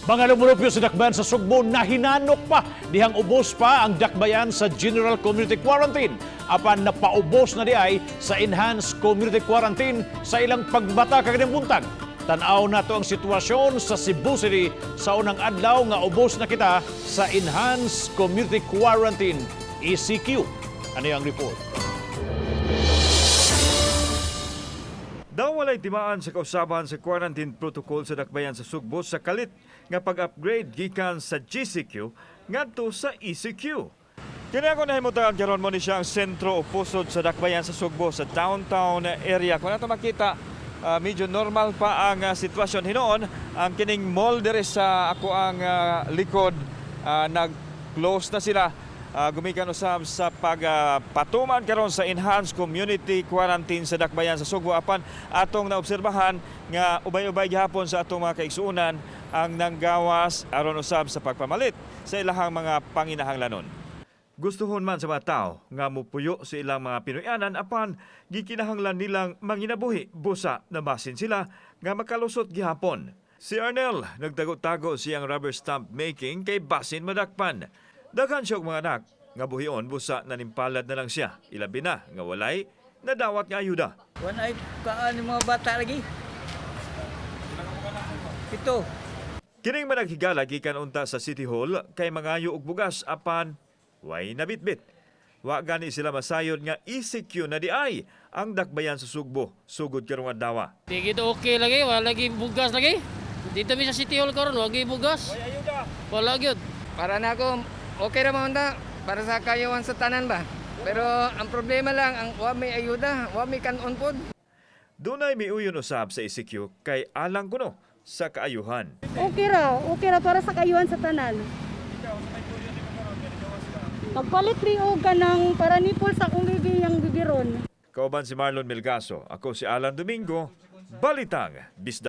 Mga lumulupyo sa Dakbayan sa Sugbo na hinanok pa dihang ubos pa ang dakbayan sa General Community Quarantine apan napaubos na diay sa Enhanced Community Quarantine sa ilang pagbata kaganing buntag. Tan-aw nato ang sitwasyon sa Cebu City sa unang adlaw nga ubos na kita sa Enhanced Community Quarantine, ECQ. Ano ang report? Daw walay timaan sa kausaban sa quarantine protocol sa dakbayan sa Sugbo sa kalit nga pag-upgrade gikan sa GCQ ngadto sa ECQ. Kini ako nahimutangan karon, mo ni siya ang sentro o pusod sa dakbayan sa Sugbo sa downtown area. Kung nato makita, medyo normal pa ang sitwasyon. Hinuon, ang kining mall diri sa ako ang likod, nag-close na sila. Gumikan usab sa pagpatuman karon sa enhanced community quarantine sa dakbayan sa Sugbo, apan atong naobserbahan nga ubay-ubay gihapon sa atong mga kaigsuonan ang nanggawas aron usab sa pagpamalit sa ilahang mga panginahanglanon. Gustuhon man sa mga tao nga mupuyo sa ilang mga Pinoyanan, apan gikinahanglan nilang manginabuhi busa nabasin sila nga makalusot gihapon. Si Arnel, nagtago-tago siyang rubber stamp making kay basin madakpan. Daghan siya og mga anak nga buhion busa nanimpalad na lang siya. Ilabi na nga walay nadawat nga ayuda. Wala ay kaan ng mga bata lagi. 7. Kining managhigala gikan unta sa City Hall kay mangayo og bugas apan way nabitbit. Wa gani sila masayod nga ECQ na diay ang dakbayan sa Sugbo sugod karong adlaw. Di gito okay lagi, wala lagi bugas lagi. Dito mi sa City Hall karon, wala bugas. Wala gyud. Para na ako, okay ra man ta para sa kayawan sa tanan ba. Pero ang problema lang, ang wa may ayuda, wa may kanon pod. Dunay miuyon usab sa ECQ kay alang kuno sa kaayuhan. Okay ra para sa kayuhan sa tanan. Magpalit mi og kanang para nipol sa akong bibi yang bibiron. Kauban si Marlon Melgaso, ako si Alan Domingo, Balitang Bisda.